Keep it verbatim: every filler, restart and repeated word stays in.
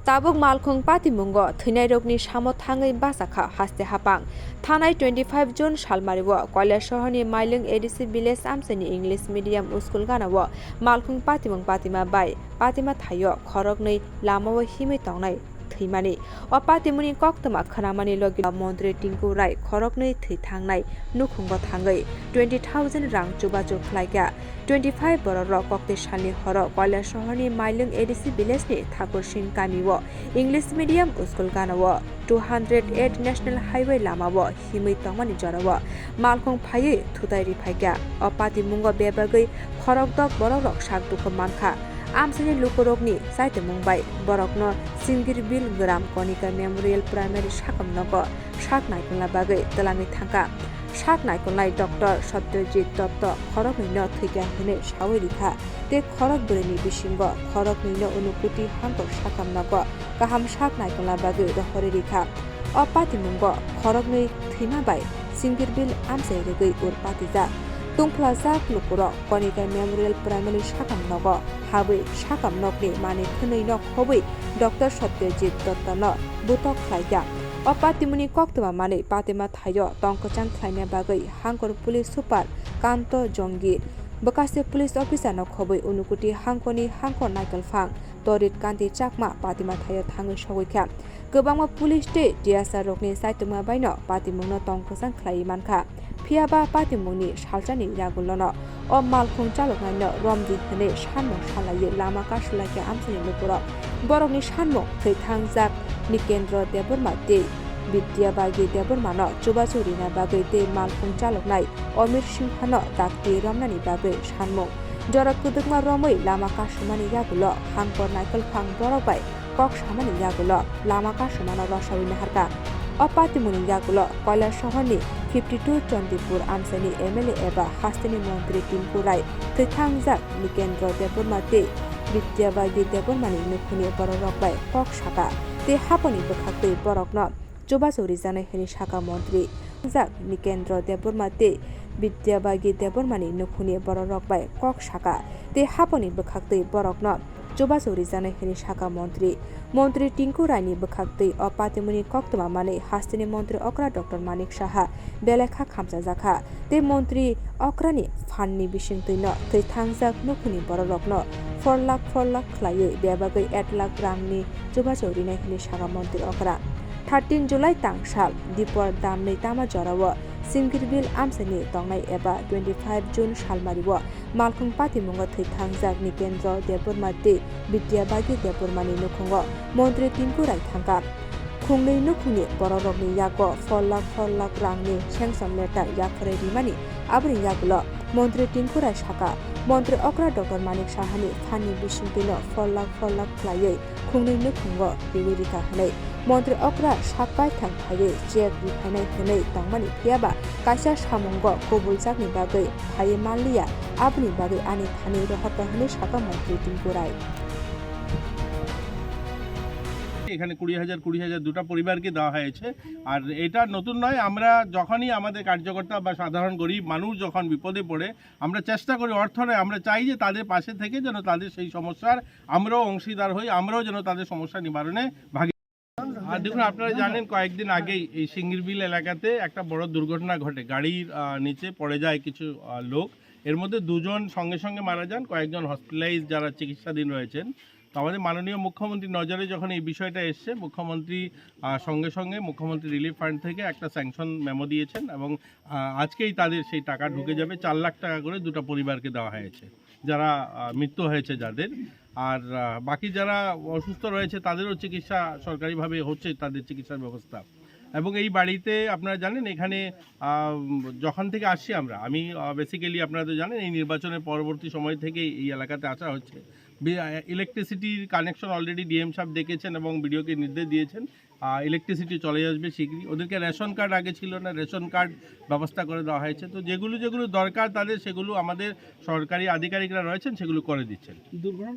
Tabuk malkhung patimungo thwinairokni samo thangwi bachakha haste hapang. Thanai twenty five June salmario Koilasohorni Mailwng A D C village amchaini English medium school ganao malkhung patimung patima bai patima thaio khoroknwi lamao himwi tongnai thwimani. O patimungni koktwma khwnamani logi montri Tinku Rai khoroknwi thwi thangnai nukhungo thangwi twenty thousand rang chubachu khlaikha. Twenty five bororok kokti salni horo Koilasohorni Mailwng A D C village ni Thakur Singh kamio English medium school ganao two hundred eight national highway lamao himwi tongmani jorao malkhung phaiwi thutai riphaikha. O patimungo bebagwi khorokdok borokrok sak dukhu mankha. Amchaini lukurokni chaitimung bai borokno Singirbil Gram Konika Memorial Primary sakam nogo sak naikolna bagwi twlangwi thangkha. Sak naikolnai Doctor Satyajit Dutta khoroknwino thwikha hwnwi sawi rikha, tei khorok bwrwini bisingo khoroknwino Unukuti hangkor sakam nogo kaham sak naikolna bagwi rohorwi rikha. O patimungo khoroknwi thwima bai Singirbil amchai rwgwi ur patijak. Tungphlajak lukurok Konika Memorial Primary sakam nogo habwi sakam nokni manwi khwnwino khobwi Doctor Satyajit Duttano butok khlaikha. O patimungni koktwma manwi patima thaio tongkwchang khlaina bagwi hangkor police super Kanto Jongi, bwkhaste police officer no khobwi Unukuti hangkorni hangkor naikolphang Torit Kanti Chakma patima thaio thangwi sogwi kha. Kwbangma police tei T S R rokni chaitukma baino patimungno tongkwchang khlaiwi mankha. Phiyaba patimungni salsani yagulono o malkhung chaloknaino romdi hwnwi sanmung salaiwi lama kasulaikha amchaini lukurok. Borokni sanmung thwi thangjak Nikendra Debbarma tei Bidya Bagi Debbarmano chubachu rina bagwi tei malkhung chaloknai Omir Singhano dakti romnani bagwi sanmung. Jora kwdwkma romwi lama kasumani yagulo hangkor naikolphang borok bai kok samani yagulo lama kasumano rosawi naharkha. O patimungni yagulo Koilasohorni fifty two Chandipur amchaini M L A eba hasteni montri Tinku Rai, thwi thangjak Nikendra Debbarma tei Bidya Bagi Debbarmani nukhungni bororok bai kok sakha tei haponi bwkhaktwi borokno chubachu rijaknai hwnwi sakha montri. Jak Nikendra Debbarma tei Bidya Bagi Debbarmani nukhungni bororok bai kok sakha tei haponi bwkhaktwi borokno chubachu rijaknai hwnwi sakha montri. Montri Tinku Raini bwkhaktwi o patimungni koktwma manwi hasteni montri okra Doctor Manik Saha belai kha khamchajakha tei montri okrani phanni bisingtwino thwi thangjak nukhungni bororokno four lakh four lakh khlaiwi bebagwi ek lakh rangni chubachu rinai hwnwi sakha montri okra. Thirteen July tangsal dipor damnwi tama jorao Singirbil amchaini tongnai eba twenty five June salmario malkhung patimungo thwi thangjak Nikendra Debbarma tei Bidya Bagi Debbarmani nukhungo montri Tinku Rai thangkha. Khungnwi nukhungni bororokni yago four lakh four lakh rangni sanction letter yapharwi rimani. Aboni yagulo montri Tinku Rai sakha, montri okra Doctor Manik Sahani phanni bisingtwino four lakh four lakh khlaiwi khungnwi nukhungo riwi rikha hwnwi. Montri okra sak baithang phaiwi check riphainai hwnwi tongmani, phiyaba kaisa samungo kubuljakni bagwi phaiwi manliya, aboni bagwi ani thani rohorkha hwnwi sakha montri Tinku Rai. এখানে কুড়ি হাজার, কুড়ি হাজার দুটো পরিবারকে দেওয়া হয়েছে। আর এটা নতুন নয়, আমরা যখনই আমাদের কার্যকর্তা বা সাধারণ গরিব মানুষ যখন বিপদে পড়ে, আমরা চেষ্টা করি, অর্থ নয়, আমরা চাই যে তাদের পাশে থেকে যেন তাদের সেই সমস্যার আমরাও অংশীদার হই, আমরাও যেন তাদের সমস্যা নিবারণে ভাগি। আর দেখুন, আপনারা জানেন, কয়েকদিন আগেই এই সিঙ্গিরবিল এলাকাতে একটা বড় দুর্ঘটনা ঘটে। গাড়ির, আহ, নিচে পড়ে যায় কিছু, আহ, লোক। এর মধ্যে দুজন সঙ্গে সঙ্গে মারা যান, কয়েকজন হসপিটালাইজ যারা চিকিৎসাধীন রয়েছেন। তো আমাদের মাননীয় মুখ্যমন্ত্রীর নজরে যখন এই বিষয়টা এসছে, মুখ্যমন্ত্রী, আহ, সঙ্গে সঙ্গে মুখ্যমন্ত্রী রিলিফ ফান্ড থেকে একটা স্যাংশন মেমো দিয়েছেন এবং, আহ, আজকেই তাদের সেই টাকা ঢুকে যাবে। চার লাখ টাকা করে দুটো পরিবারকে দেওয়া হয়েছে, যারা, আহ, মৃত্যু হয়েছে যাদের। আর, আহ, বাকি যারা অসুস্থ রয়েছে তাদেরও চিকিৎসা সরকারিভাবে হচ্ছে, তাদের চিকিৎসার ব্যবস্থা। এবং এই বাড়িতে আপনারা জানেন, এখানে, আহ, যখন থেকে আসছি আমরা, আমি, আহ, বেসিক্যালি আপনারা তো জানেন, এই নির্বাচনের পরবর্তী সময় থেকেই এই এলাকাতে আসা হচ্ছে। বি-, আহ, ইলেকট্রিসিটির কানেকশন অলরেডি ডিএম সাহেব দেখেছেন এবং বিডিওকে নির্দেশ দিয়েছেন, আহ, ইলেকট্রিসিটি চলে আসবে শীঘ্রই। ওদেরকে রেশন কার্ড আগে ছিল না, রেশন কার্ড ব্যবস্থা করে দেওয়া হয়েছে। তো যেগুলো যেগুলো দরকার তাদের, সেগুলো আমাদের সরকারি আধিকারিকরা রয়েছেন, সেগুলো করে দিচ্ছেন। দুর্ঘটনা